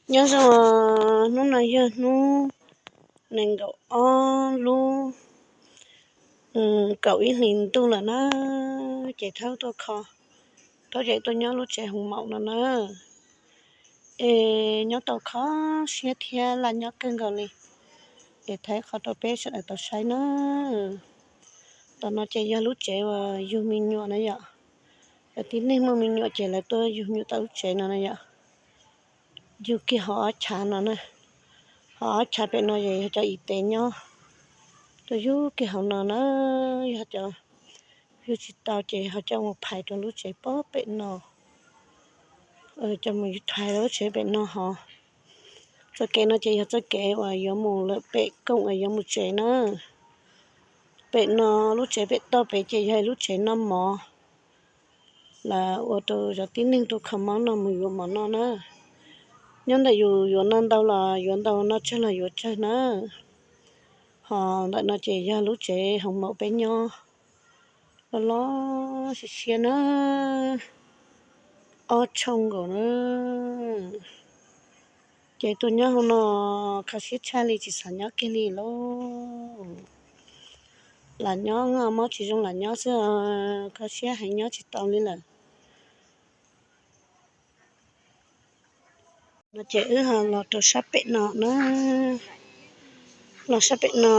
Nyob zoo, hnub no yog hnub nees nkaum ob lub kaum ib hlis ntuj lawm na, ces Thaub tuaj kho, Thaub ces tuaj nyob lub tsev hoos maum no na. Es nyob tau kho siab thiab laj nyob kawg nkaus li. Es thaij qhov rau peb sawv daws tau saib na. Tom no ces yog lub tsev uas yug me nyuam na yom. Cov tib neeg muaj me nyuam ces lawv tuaj yug me nyuam tau lub tsev no na yom. Yug kiag hauv ob chav no na. Hauv ob chav pem no ces yog cov ib tev nyob, tuaj yug kiag hauv no na. Yog cov yug tsis tau ces ho coj mus phais rau lub tsev pem no, coj mus yug phais rau lub tsev pem no hos. Txoj kev no ces yog txoj kev uas yuav mus lawm pem koom uas yuav mus tsev na. Pem no lub tsev pem toj pem ces yog lub tsev noj mov, lawv ua rau cov tib neeg rau kho mob no mus yuav mov noj na. Nyob ntawm yus yuav noj ntau los yuav ntau, noj tsawg los yuav tsawg na. Hos ntawm no ces yog lub tsev hoos maum peb nyob, loj loj siab siab na, ob tshooj nkaus na. Ces tuaj nyob hauv no kho siab tshaj li tsis xav nyob kiag li lauj. Lam nyob mob tsis zoo lam nyob xwb, kho siab heev nyob tsis tau li lawm. No ces wb ho los rau sab pem no na, los sab pem no,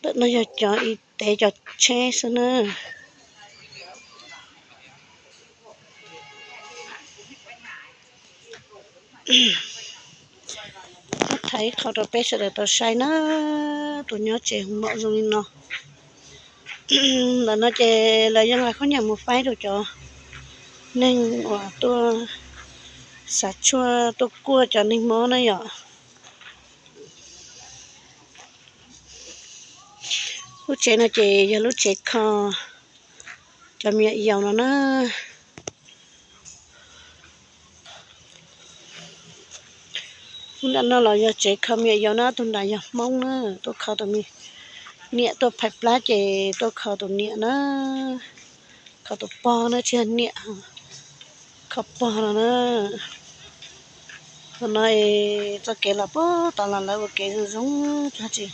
ntawm no yog cov ib tev cov tsheb xwb na. Muab thaij ib qho rau peb sawv daws tau saib na, tus nyob tsev hoos maum zoo li no. Ntawm no ces lawv yeej nqa khaub ncaws mus faib rau cov neeg uas tuaj xav tshuaj tuaj kuaj cov neeg mob na yom. Lub tsev no ces yog lub tsev kho cov me nyuam yaus no na. Lub nram no los yog tsev kho me nyuam yaus na, tus nram yog Hmoob na, tuaj kho tus me niam tuaj phais plab ces tuaj kho tus niam na, kho tus pog na tsis yog niam, kho pog no na. Qhov no txoj kev los puag tod los lawv ua kev zoo zoo tag tsis,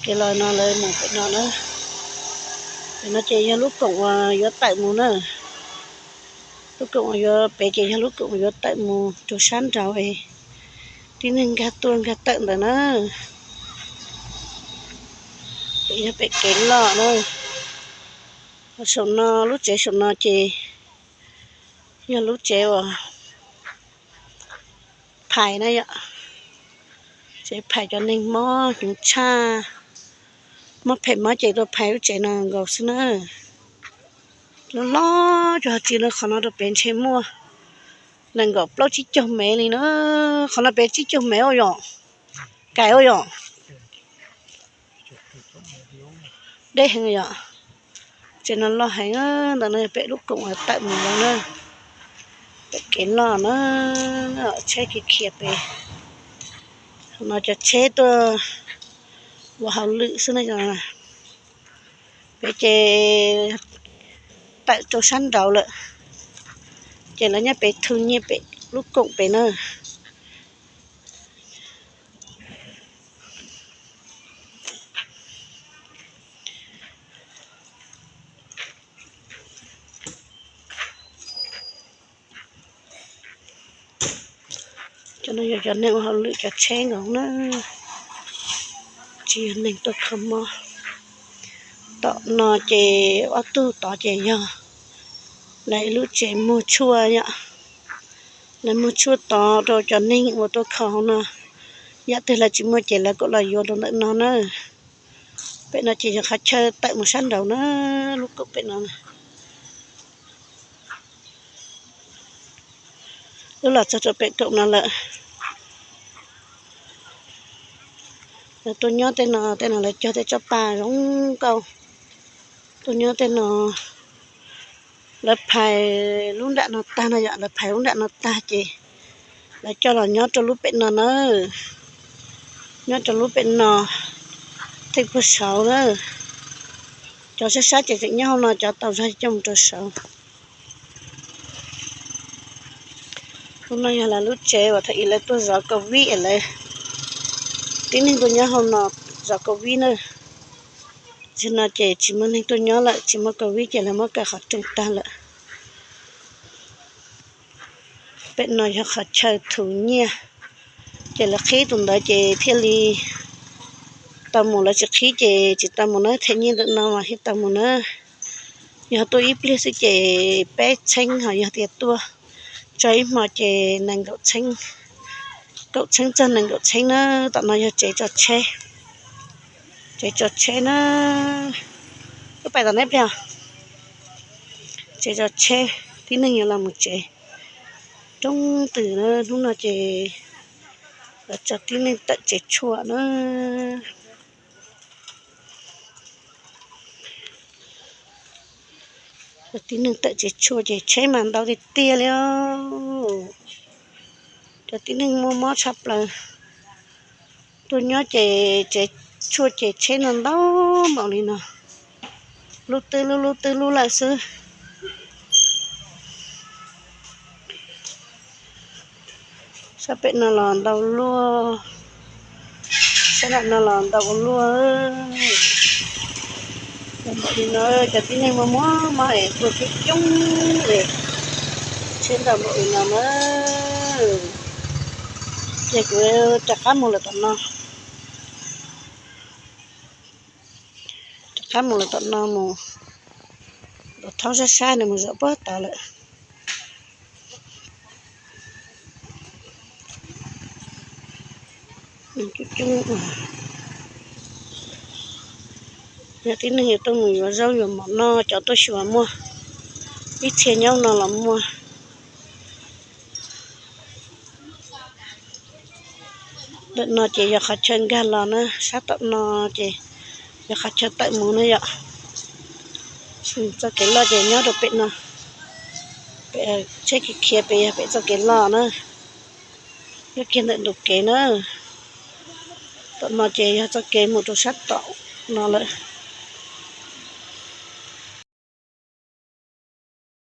kev los no lawv mus pem no na. Pem no ces yog lub koom uas yuav tawm mus na. Lub koom uas yuav pem ces yog lub koom uas yuav tawm mus rau sab nraud es tib neeg nkag tuaj nkag tawm ntawd na. Pem yog pem kev loj na. Saum no lub tsev saum no ces yog lub tsev uas phais na yom, tsev phais cov neeg mob hnyuv tshaj, mob phem mob ces tuaj phais lub tsev no nkaus xwb na. Loj loj cov tsis lawv qhov no rau pem ntshe muaj nees nkaum plaub tsib caug mev li na. Qhov no pem tsib caug mev ua yom, kais ua yom, deb heev yom. Tsev no loj heev, ntawm no yog pem lub koom uas tawm mus lawm na. Pem kev loj na, tsheb khiav khiav pem. No cov tsheb tuaj ua hauj lwm xwb na. Pem ces tawm rau sab nraud lawm, ces lawv nyob pem thw nyiaj pem lub koom pem na. Cov no yog cov neeg ua hauj lwm cov tsheb nkaus na, tsis yog neeg tuaj kho mob. Tom no ces ob tug tod ces yog lawv ib lub tsev muag tshuaj yom. Lawv muag tshuaj tod rau cov neeg uas tuaj kho hauv no. Yam twg lawv tsis muaj ces lawv kuj los yuav rau ntawm no na. Pem no ces yog qhov chaw tawm mus sab nraud na, lub koom pem no. Wb los txog rau pem koom no lawm. Lawv tuaj nyob tej no, tej no lawv cog tej tsob pa zoo nkauj. Tuaj nyob tej no, lawv phais lub nram no tag no yom, lawv phais lub nram no tag ces lawv coj los nyob rau lub pem no na. Nyob rau lub pem no, theej puag saud na. Cov sab sab ces tseem nyob hauv no, cov tau zog coj mus rau saud. Hnub no yog lawv lub tsev uas thaum ub lawv tuaj zov covid es lawv, tib neeg tuaj nyob hauv no zov covid na. Tam sim no ces tsis muaj neeg tuaj nyob lawm, tsis muaj covid ces lawv muab kaw qhov rooj tag lawm. Pem no yog qhov chaw thu nyiaj, ces lawv qhib tus ntawd ces thiaj li tau mus, lawv tsis qhib ces tsis tau mus na, them nyiaj ntawm no mas thiaj tau mus na. Yog tuaj ib pliag xwb ces peb txheeb, ho yog tias tuaj tso ib hmo ces nees nkaum txheeb, kaum txheeb txog nees nkaum txheeb na. Tom no yog tsev tso tsheb, tsev tso tsheb na. Wb pais tom no ib pliag, tsev tso tsheb, tib neeg yuav los mus tsev. Roob twm na, hnub no ces lawv tso tib neeg tawm tsev tshuaj na. Tib neeg tawm tsev tshuaj ces tsheb mas ntau tiag tiag li. Cov tib neeg muaj mob tshaj plaws tuaj nyob ces tsev tshuaj ces tsheb no ntau npaum li no, lub twb lub lub twb lub lawm xwb. Sab pem no los ntau luaj, sab nram no los ntau luaj. Npaum li no, cov tib neeg muaj mob mob es tuaj coob coob es tsheb ntau npaum li no na. Ces kuv rov qab mus lawm tom no, rov qab mus lawm tom no mus, los thaub sab sab nws mus zaum puag tod lawm. Yog tib neeg yuav tuaj mus yuav zaub yuav mov noj, cov tuaj xyuas muaj, ib txhia nyob no los muaj. Ntawm no ces yog qhov chaw nkag los na, sab tom no ces yog qhov chaw tawm mus na yom. Txoj kev loj ces nyob rau pem no, pem tsheb khiav khiav pem yog pem txoj kev loj na, nyob kiag ntawm ntug kev na. Tom no ces yog txoj kev mus rau sab tom no lawm.